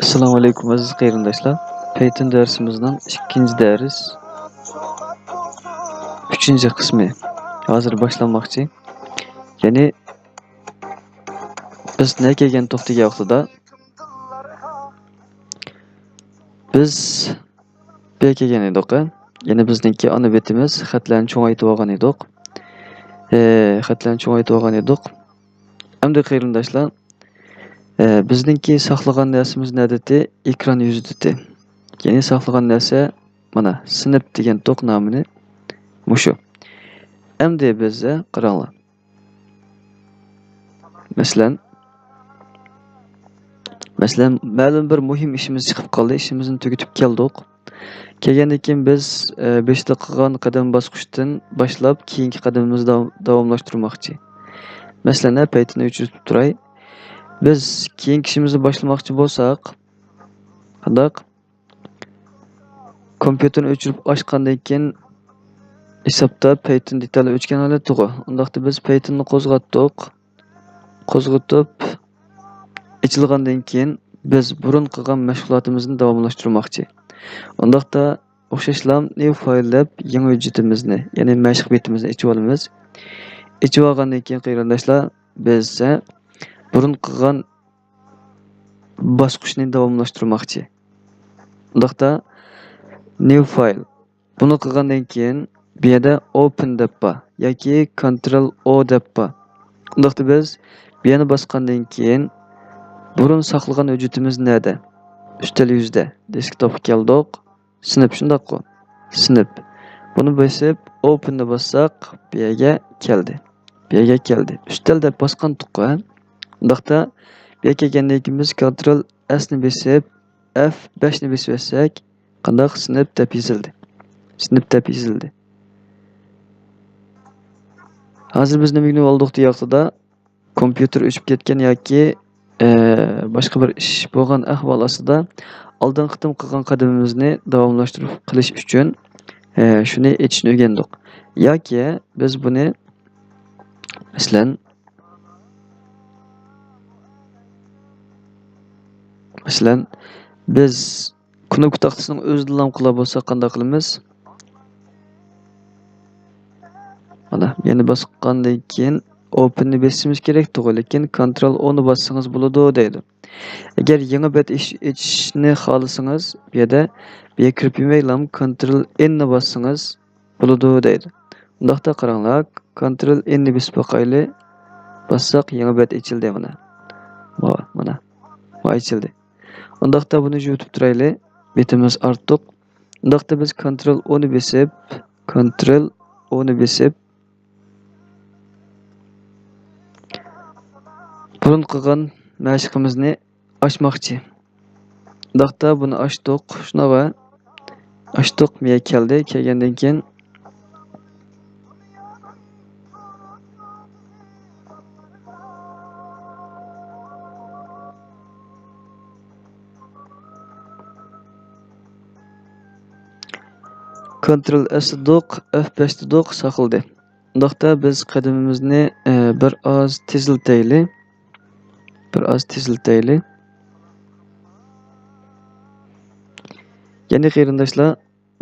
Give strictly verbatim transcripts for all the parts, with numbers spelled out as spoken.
ئەسسالامۇ ئەلەيكۇم، ئەزىز قېرىنداشلار. پەيتۇن دەرسىمىزنىڭ ئىككىنچى دەرس، ئۈچىنچى قىسمى ھازىر باشلانماقچى. يەنى بىز نەگە كەلگەن توختىغان ۋاقتىدا، بىز بۇ يەرگە كەلگەن ئىدۇق. يەنى بىزنىڭكى ئانا بېتىمىز، خەتلەرنى چوڭايتىپ ئالغان ئىدۇق. ئە، خەتلەرنى چوڭايتىپ ئالغان ئىدۇق. ئەمدى قېرىنداشلار، ئە، بىزنىڭكى ساقلىغان نەرسىمىز نەدىتى؟ ئېكران يۈزىدىتى. يەنى ساقلىغان نەرسە مانا، سىنىپ دېگەن توق نامىنى مۇشۇ. ئەمدى بىز، ئە، قاراڭلار. مەسىلەن، مەسىلەن، مەلۇم بىر مۇھىم ئىشىمىز چىقىپ قالدى، ئىشىمىزنى تۈگىتىپ كەلدۇق. كەلگەندىن كېيىن بىز، ئە، بېشىدا قىلغان قەدەم باسقۇچتىن باشلاپ كېيىنكى قەدىمىمىزنى داۋ-، داۋاملاشتۇرماقچى. مەسىلەن، ئە، پەيتىنى ئۆچۈرۈپ تۇراي. بىز كېيىنكى ئىشىمىزنى باشلىماقچى بولساق، قانداق؟ كومپيۇتېرنى ئۆچۈرۈپ ئاچقاندىن كېيىن، ھېسابتا پەيتۇن دېتالى ئۆچكەن ھالەتتىغۇ. ئۇنداقتا بىز پەيتۇننى قوزغاتتۇق. قوزغىتىپ، ئېچىلغاندىن كېيىن، بىز بۇرۇن قىلغان مەشغۇلاتىمىزنى داۋاملاشتۇرماقچى. ئۇنداقتا ئوخشاشلا نيۇ فايل دەپ يېڭى ھۆججىتىمىزنى، يەنى مەشىق بېتىمىزنى ئېچىۋالىمىز. ئېچىۋالغاندىن كېيىن، قېرىنداشلار، بىز بۇرۇن قىلغان باسقۇچنى داۋاملاشتۇرماقچى. ئۇنداقتا نيۇ فايل. بۇنى قىلغاندىن كېيىن، بۇ يەردە ئوپېن دەپ بار ياكى كونترول ئو دەپ بار. ئۇنداقتا بىز بۇ يەرنى باسقاندىن كېيىن، بۇرۇن ساقلىغان ھۆججىتىمىز نەدە؟ ئۈستەل يۈزىدە. دېسكتوپقا كەلدۇق. سىنىپ، شۇنداققۇ؟ سىنىپ. بۇنى بېسىپ، ئوپېننى باسساق، بۇ يەرگە كەلدى. بۇ يەرگە كەلدى. ئۈستەل دەپ باسقانتۇققۇ، ھە؟ ئۇنداقتا بۇ يەرگە كەلگەندىن كېيىن بىز كونترول ئەسنى بېسىپ، ئەف بەشنى بېسىۋەتسەك، قانداق؟ سىنىپ دەپ يېزىلدى. سىنىپ دەپ يېزىلدى. ھازىر بىز نېمىگە ئالدۇق دېگەن ۋاقتىدا، كومپيۇتېر ئۆچۈپ كەتكەن ياكى، ئە، باشقا بىر ئىش بولغان ئەھۋال ئاستىدا، ئالدىنقى قېتىم قىلغان قەدىمىمىزنى داۋاملاشتۇرۇپ قىلىش ئۈچۈن، ئە، شۇنى ئېچىشنى ئۆگەندۇق. ياكى بىز بۇنى، مەسىلەن، مەسىلەن، بىز كۇنۇپكا تاختىسىنىڭ ئۆزىدىلا قىلار بولساق قانداق قىلىمىز؟ مانا، يەنە باسقاندىن كېيىن ئوپېننى بېسىشىمىز كېرەك تۇغۇ، لېكىن كونترول ئونى باسسىڭىز بولىدۇ دەيدۇ. ئەگەر يېڭى بەت ئېچ-، ئېچىشنى خالىسىڭىز، بۇ يەردە، بۇ يەرگە كىرىپ يۈرمەيلا كونترول ئېننى باسسىڭىز بولىدۇ دەيدۇ. ئۇنداقتا قاراڭلار، كونترول ئېننى بېسىپ باقايلى. باسساق يېڭى بەت ئېچىلدى مانا. مانا، مانا. مانا ئېچىلدى. ئۇنداقتا بۇنى يۇتۇپ تۇرايلى. بېتىمىز ئارتۇق. ئۇنداقتا بىز كونترول ئونى بېسىپ، كونترول ئونى بېسىپ، بۇرۇن قىلغان مەشىقىمىزنى ئاچماقچى. ئۇنداقتا بۇنى ئاچتۇق. شۇنداققۇ؟ ئاچتۇق، مىيە كەلدى. كەلگەندىن كېيىن، كونترول ئېس تۇتتۇق، ئەف بەش تۇتتۇق، ساقلىدى. ئۇنداقتا بىز قەدىمىمىزنى، ئە، بىر ئاز تېزلىتەيلى. بىر ئاز تېزلىتەيلى. يەنى قېرىنداشلار،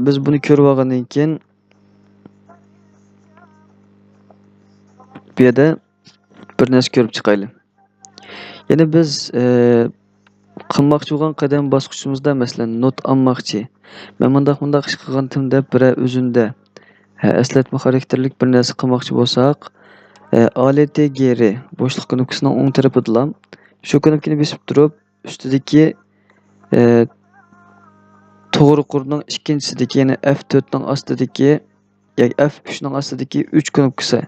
بىز بۇنى كۆرۈپ ئالغاندىن كېيىن، بۇ يەردە بىر نەرسە كۆرۈپ چىقايلى. يەنى بىز، ئى، قىلماقچى بولغان قەدەم باسقۇچىمىزدا، مەسىلەن، نوت ئالماقچى. مەن مۇنداق، مۇنداق ئىش قىلغانتىم دەپ بىرەر ئۆزۈندە، ھە، ئەسلەتمە خاراكتېرلىك بىر نەرسە قىلماقچى بولساق، ئى، ئالىتى گېرى بوشلۇق كۇنۇپكىسىنىڭ ئوڭ تەرىپىدىلا شۇ كۇنۇپكىنى بېسىپ تۇرۇپ، ئۈستىدىكى، ئى، توغرا قۇرنىڭ ئىككىنچىسىدىكى، يەنى ئەف تۆتنىڭ ئاستىدىكى ياكى ئەف ئۈچنىڭ ئاستىدىكى ئۈچ كۇنۇپكىسى،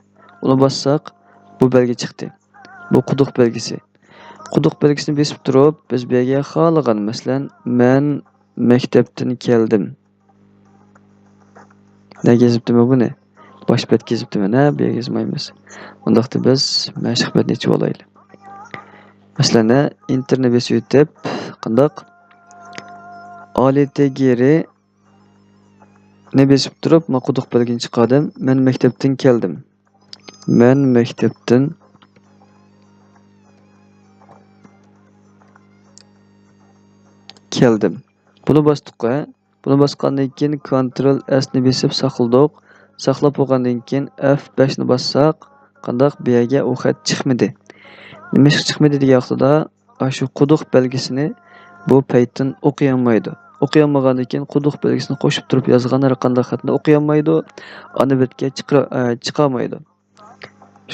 ئۇنى باسساق، بۇ بەلگە چىقتى. بۇ قۇدۇق بەلگىسى. قۇدۇق بەلگىسىنى بېسىپ تۇرۇپ، بىز بۇ يەرگە خالىغان، مەسىلەن، مەن مەكتەپتىن كەلدىم. نەگە يېزىپتىمەن بۇنى؟ باش بەتكە يېزىپتىمەن، ھە، بۇ يەرگە يازمايمىز. ئۇنداقتا بىز مەشىق بەتنى ئېچىۋالايلى. مەسىلەن، ھە، ئېنتېرنى بېسىۋېتىپ، قانداق؟ ئالىتى گېرى نى بېسىپ تۇرۇپ، ما قۇدۇق بەلگىنى چىقاردىم. مەن مەكتەپتىن كەلدىم. مەن مەكتەپتىن كەلدىم. بۇنى باستۇق. بۇنى باسقاندىن كېيىن كونترول ئەسنى بېسىپ ساقلىدۇق. ساقلاپ بولغاندىن كېيىن ئەف بەشنى باسساق، قانداق، بۇ يەرگە ئۇ خەت چىقمىدى. نېمىشقا چىقمىدى دېگەن ۋاقتىدا، ئاشۇ قۇدۇق بەلگىسىنى بۇ پەيتتىن ئوقۇيالمايدۇ. ئوقۇيالمىغاندىن كېيىن قۇدۇق بەلگىسىنى قوشۇپ تۇرۇپ يازغان ھەر قانداق خەتنى ئوقۇيالمايدۇ. ئانا بەتكە چىقىرا-، ئە، چىقالمايدۇ.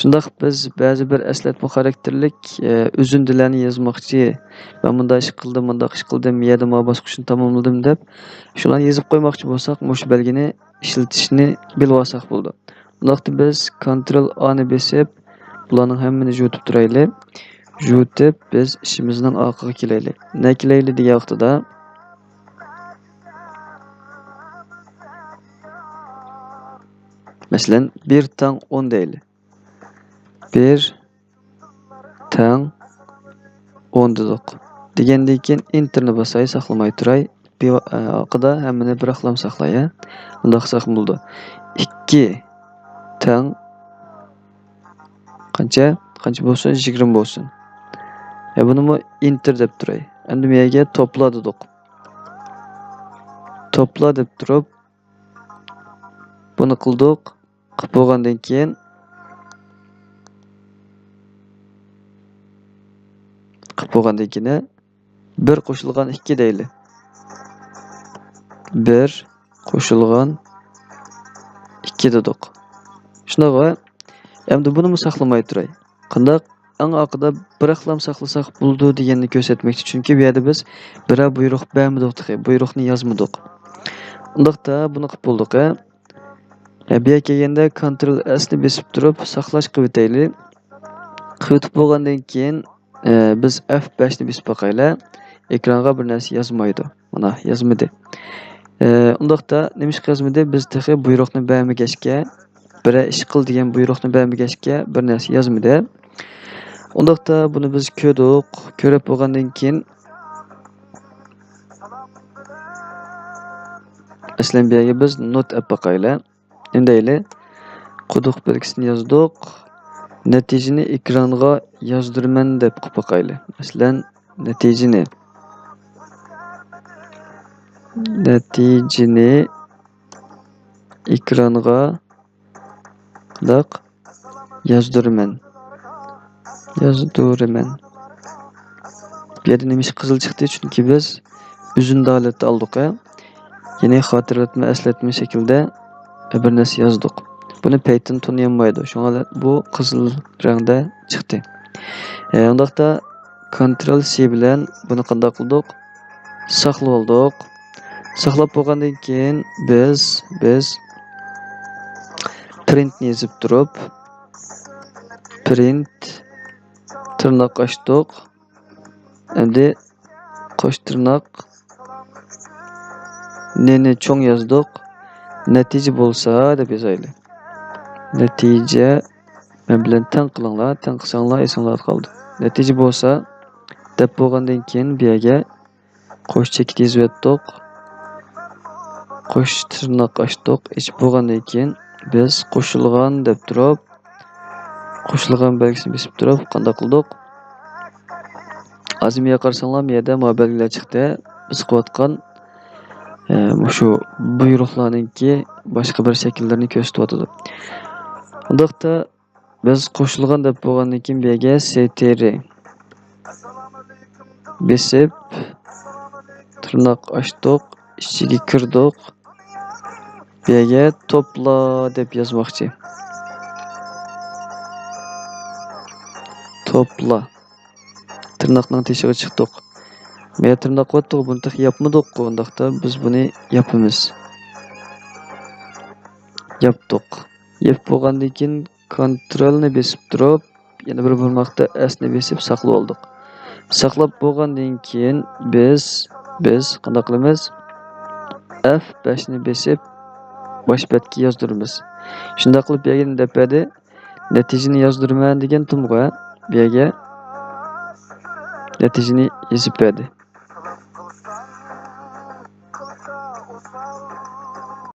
شۇنداق بىز بەزى بىر ئەسلەتمە خاراكتېرلىك، ئە، ئۈزۈندىلەرنى يازماقچى. مەن مۇنداق ئىش قىلدىم، مۇنداق ئىش قىلدىم، يەردە ما باسقۇچنى تاماملىدىم دەپ، شۇلارنى يېزىپ قويماقچى بولساق، مۇشۇ بەلگىنى ئىشلىتىشنى بىلىۋالساق بولىدۇ. بۇنداقتا بىز كونترول ئانى بېسىپ، بۇلارنىڭ ھەممىنى يۇتۇپ تۇرايلى. يۇتۇپ بىز ئىشىمىزنىڭ ئاخىرىغا كېلەيلى. نە كېلەيلى دېگەن ۋاقتىدا، مەسىلەن، بىر تەڭ ئون دەيلى. بىر تەڭ ئون دېدۇق. دېگەندىن كېيىن ئېنتېرنى باساي، ساقلىماي تۇراي. بىۋا-، ئە، ئارقىدا ھەممىنى بىراقلام ساقلاي، ھە؟ ئۇنداق قىلساقمۇ بولىدۇ. ئىككى تەڭ قانچە؟ قانچە بولسۇن؟ يىگىرمە بولسۇن. ھە، بۇنىمۇ ئېنتېر دەپ تۇراي. ئەمدى بۇ يەرگە توپلا دېدۇق. توپلا دەپ تۇرۇپ، بۇنى قىلدۇق. قىلىپ بولغاندىن كېيىن، قىلىپ بولغاندىن كېيىن، بىر قوشۇلغان ئىككى دەيلى. بىر قوشۇلغان ئىككى دېدۇق. شۇنداقغۇ؟ ئەمدى بۇنىمۇ ساقلىماي تۇراي. قانداق؟ ئەڭ ئارقىدا بىراقلام ساقلىساق بولىدۇ دېگەننى كۆرسەتمەكچى. چۈنكى بۇ يەردە بىز بىرەر بۇيرۇق بەرمىدۇق تېخى. بۇيرۇقنى يازمىدۇق. ئۇنداقتا بۇنى قىلىپ بولدۇق، ھە؟ ھە، بۇ يەرگە كەلگەندە كونترول ئەسنى بېسىپ تۇرۇپ ساقلاش قىلىۋېتەيلى. قىلىۋېتىپ بولغاندىن كېيىن، ئە، بىز ئەف بەشنى بېسىپ باقايلى. ئېكرانغا بىر نەرسە يازمايدۇ. مانا، يازمىدى. ئە، ئۇنداقتا نېمىشقا يازمىدى؟ بىز تېخى بۇيرۇقنى بەرمىگەچكە، بىرەر ئىش قىل دېگەن بۇيرۇقنى بەرمىگەچكە بىر نەرسە يازمىدى. ئۇنداقتا بۇنى بىز كۆردۇق. كۆرۈپ بولغاندىن كېيىن، مەسىلەن، بۇ يەرگە بىز نوت ئەپ باقايلى. نېمە دەيلى؟ قۇدۇق بەلگىسىنى يازدۇق. نەتىجىنى ئېكرانغا يازدۇرىمەن دەپ قىلىپ باقايلى. مەسىلەن، نەتىجىنى، نەتىجىنى ئېكرانغا قانداق؟ يازدۇرىمەن. يازدۇرىمەن. بۇ يەردە نېمە ئىش قىزىل چىقتى؟ چۈنكى بىز ئۈزۈندە ھالەتتە ئالدۇق، ھە؟ يەنى خاتىرىلەتمە، ئەسلەتمە شەكلىدە بىر نەرسە يازدۇق. بۇنى پەيتتىن تونۇيالمايدۇ. شۇڭا بۇ قىزىل رەڭدە چىقتى. ئە، ئۇنداقتا كونترول سى بىلەن بۇنى قانداق قىلدۇق؟ ساقلىۋالدۇق. ساقلاپ بولغاندىن كېيىن بىز، بىز پرىنتنى يېزىپ تۇرۇپ، پرىنت تىرناق ئاچتۇق. ئەمدى قوش تىرناق نېنى چوڭ يازدۇق. نەتىجە بولسا دەپ يازايلى. نەتىجە مەن بىلەن تەڭ قىلىڭلار، تەڭ قىلساڭلار ئېسىڭلاردا قالىدۇ. نەتىجە بولسا دەپ بولغاندىن كېيىن بۇ يەرگە قوش چېكىت يېزىۋەتتۇق. قوش تىرناق ئاچتۇق. ئېچىپ بولغاندىن كېيىن بىز قوشۇلغان دەپ تۇرۇپ، قوشۇلغان بەلگىسىنى بېسىپ تۇرۇپ قانداق قىلدۇق؟ ئازمىيە قارىساڭلار، بۇ يەردە ماۋۇ بەلگىلەر چىقتى. بىز قىلىۋاتقان، ئە، مۇشۇ بۇيرۇقلارنىڭكى باشقا بىر شەكىللىرىنى كۆرسىتىۋاتىدۇ. ئۇنداقتا بىز قوشۇلغان دەپ بولغاندىن كېيىن بۇ يەرگە سىتىرى بېسىپ، تىرناق ئاچتۇق، ئىچىگە كىردۇق. بۇ يەرگە توپلا دەپ يازماقچى. توپلا. تىرناقنىڭ تېشىغا چىقتۇق. مەيە تىرناق قىلىۋاتتۇق، بۇنى تېخى ياپمىدۇققۇ، ئۇنداقتا بىز بۇنى ياپىمىز. ياپتۇق. يېپىپ بولغاندىن كېيىن كونترولنى بېسىپ تۇرۇپ، يەنە بىر بۇرماقتا ئەسنى بېسىپ ساقلىۋالدۇق. ساقلاپ بولغاندىن كېيىن بىز، بىز قانداق قىلىمىز؟ ئەف بەشنى بېسىپ باش بەتكە يازدۇرىمىز. شۇنداق قىلىپ بەرگەن دەپ بەردى. نەتىجىنى يازدۇرىمەن دېگەنتىمغۇ، بۇ يەرگە نەتىجىنى يېزىپ بەردى.